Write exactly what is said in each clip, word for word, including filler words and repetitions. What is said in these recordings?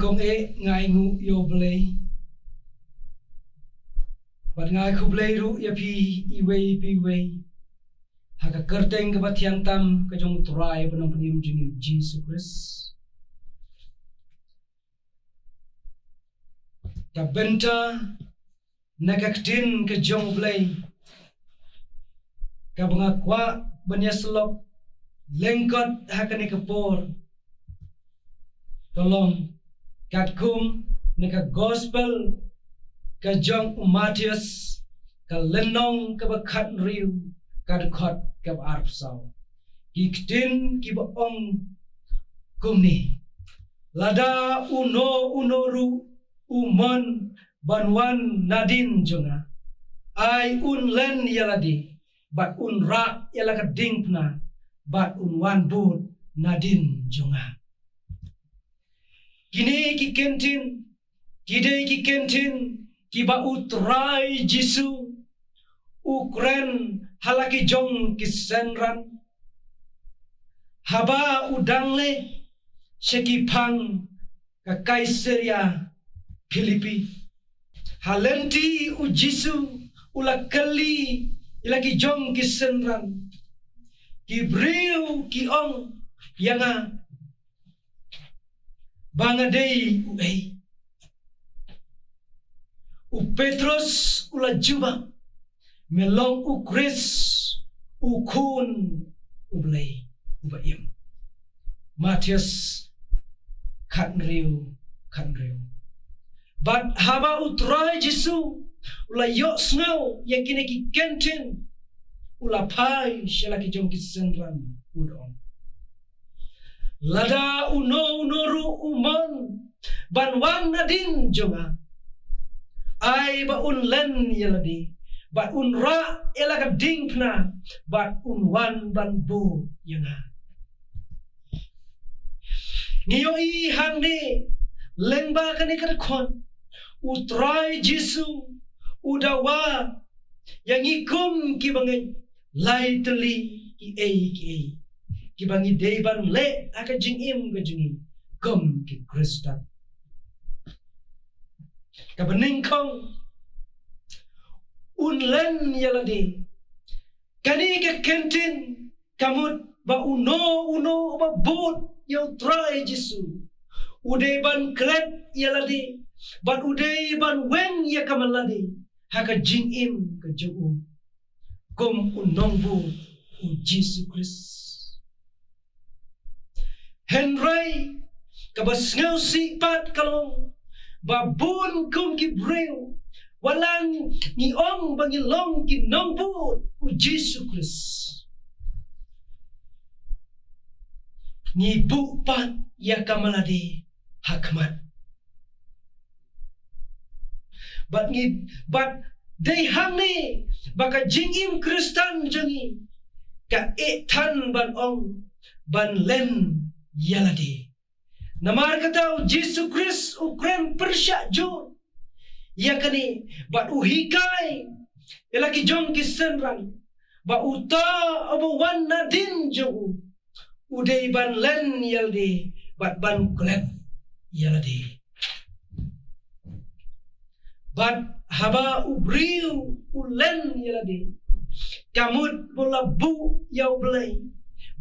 Kong eh, nga ainguh ïa U Blei. Bad nga ai khublei ruh ïa phi iwei pa iwei ha ka kyrteng kaba thiang tam ka jong U Trai bad U Nongpynim jong ngi U Jisu Khrist. Ka bynta na ka ktien ka jong U Blei kaba nga kwah ban ïasyllok lyngkot ha kane ka por ka long katkum na ka gospel ka jong u Mathaios, ka lynnong kaba khathynriew, ka dkhot kaba arphew saw. Ki ktien kiba ong kumne: Lada uno uno ruh u mon ban wan nadien jong nga, ai un len ïa lade bad un rah ïa la ka diengphna bad un wan bud nadien jong nga. Kine ki kyntien ki dei ki kyntien kiba U Trai Jisu u kren ha la ki jong ki synran haba u dang leit sha ki phang ka Kaisaria Philipi. Ha lynti U Jisu u la kylli ïa la ki jong ki synran: Ki briew ki ong ïa nga ba nga dei uei? U Petros u la jubab: Me long U Khrist, U Khun U Blei uba im. Mathaios khathynriew, khathynriew. Bad haba U Trai Jisu u la ïohsngew ïa kine ki kyntien, u la phai sha la ki jong ki synran, u da ong: Lada uno uno ruh u mon ban wan nadien jong nga, ai ba un len ïa lade bad un rah ïa la ka diengphna bad un wan ban bud ïa nga. Ngi ïohi hangne lyngba kane ka dkhot, U Trai Jisu u dawa ïa ngi kum ki bangeit lai tylli kiei kiei kiba ngi dei ban leh ha ka jingim ka jong ngi kum ki Khristan. Kaba nyngkong, un len ïa lade. Kane ka kyntien ka mut ba uno uno uba bud ïa U Trai Jisu u dei ban klet ïa lade bad u dei ban weng ïa ka man lade ha ka jingim ka jong u kum u nongbud U Jisu Khrist. Hynrei kaba sngewsih pat ka long ba bun kum ki briew, wat la ngi ong ba ngi long ki nongbud U Jisu Khrist, ngi buh pat ïa ka man lade ha khmat. Bad ngi, bad dei hangne ba ka jingim Khristan jong ngi ka eh than ban ong ban len ïa lade. Namar kata U Jisu Khrist u kren pyrshah jur ïa kane bad u hikai ïa la ki jong ki synran ba uta uba wan nadien jong u u dei ban len ïa lade bad ban klet ïa lade. Bad haba u briew u len ïa lade, ka mut ba u la buh ïa U Blei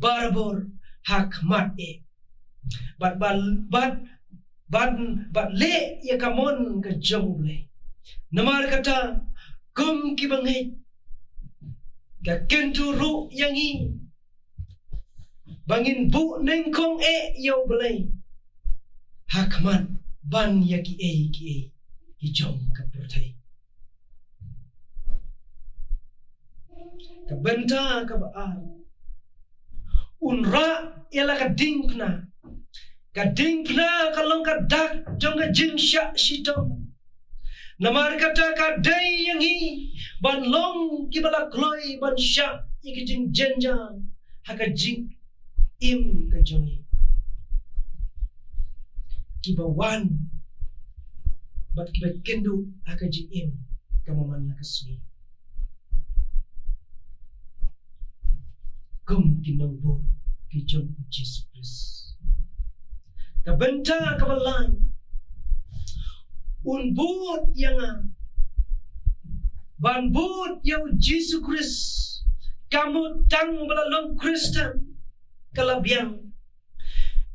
barabor ha khmat eh. Bad, bad, bad, bad, bad leh ïa ka mon ka jong U Blei. Namar kata kum ki bangeit, ka kyntu ruh ïa ngi ba ngin buh nyngkong eh ïa U Blei ha khmat ban ïa kiei kiei ki jong ka pyrthei. Ka bynta kaba ar, un rah ïa la ka diengphna. Ka diengphna ka long ka dak jong ka jingshah shitom. Namar kata ka dei ïa ngi ban long kiba la kloi ban shah ïa ki jingjynjar ha ka jingim ka jong ngi. Kiba wan bad kiba kynduh ha ka jingim kaba man la ka sngi kum ki nongbud ki jong U Jisu Khrist. Ka bynta kaba lai, Un bud ïa nga. Ban bud ïa u Jisu Khrist kam mut tang ba la long Khristan ka la biang.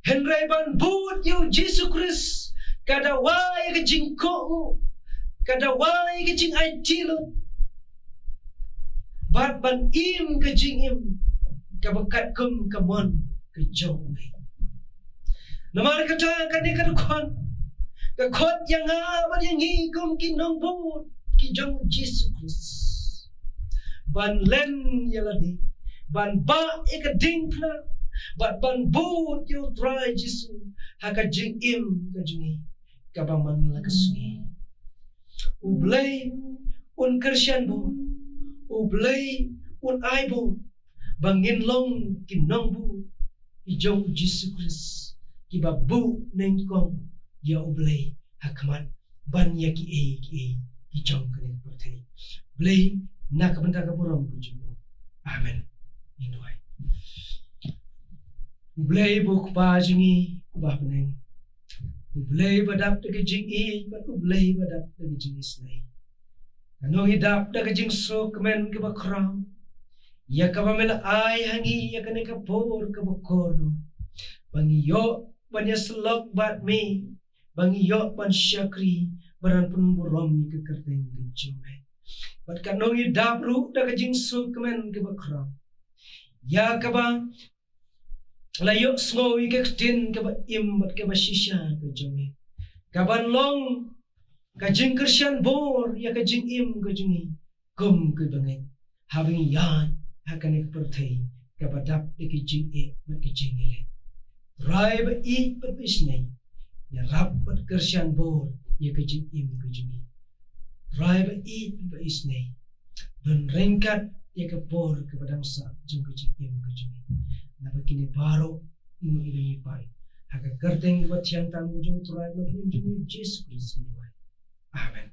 Hynrei ban bud ïa u Jisu Khrist ka dawa ïa ka jingkohnguh, ka dawa ïa ka jingaiti lut, bad ban im ka jingim kaba katkum ka mon ka jong u. Namar kata kane ka dkhot ka khot ïa nga bad ïa ngi kum ki nongbud ki jong u Jisu Khrist ban len ïa lade, ban bah ïa ka diengphna, bad ban bud ïa u Trai Jisu ha ka jingim ka jong ngi kaba man la ka sngi. U Blei un kyrshan bor, u Blei un ai bor ba ngin long ki nongbud ki jong u Jisu Khrist, kiba buh nyngkong ïa u Blei ha khmat ban ïa kiei kiei ki jong kane ka pyrthei. Blei na ka bynta ka burom ka jong u. Amen. Ngin duwai. U Blei ba u Kpa jong ngi uba ha bneng, u Blei ba dap da ka jingïeit bad u Blei ba dap da ka jingisynei. Ka nongïadap da ka jingsngewkmen kaba khraw ïa kaba me la ai ha ngi ïa kane ka por kaba kordor, ba ngi ïoh ban ïasyllok bad me, ba ngi ïoh ban shakri bad ban pynburom ïa ka kyrteng ka jong me. Bad ka nongïadap ruh da ka jingsngewkmen kaba khraw ïa kaba la ïohsngew ïa ka ktien kaba im bad kaba shisha ka jong me, kaban long ka jingkyrshan bor ïa ka jingim ka jong ngi kum ki bangeit, haba ngi ïaid ha kane ka pyrthei kaba dap da ki jingeh bad ki jingïaleh. Trai ba ïeit bad ba isynei, ïarap bad kyrshan bor ïa ka jingim ka jong ngi. Trai ba ïeit bad ba isynei, don ryngkat ïa ka por kaba dang sah jong ka jingim ka jong ngi. Naba kine baroh ngi ïa ngi pan ha ka kyrteng kaba thiang tam ka jong u Trai bad u Nongpynim jong ngi Jisu Khrist ngi duwai. Amen.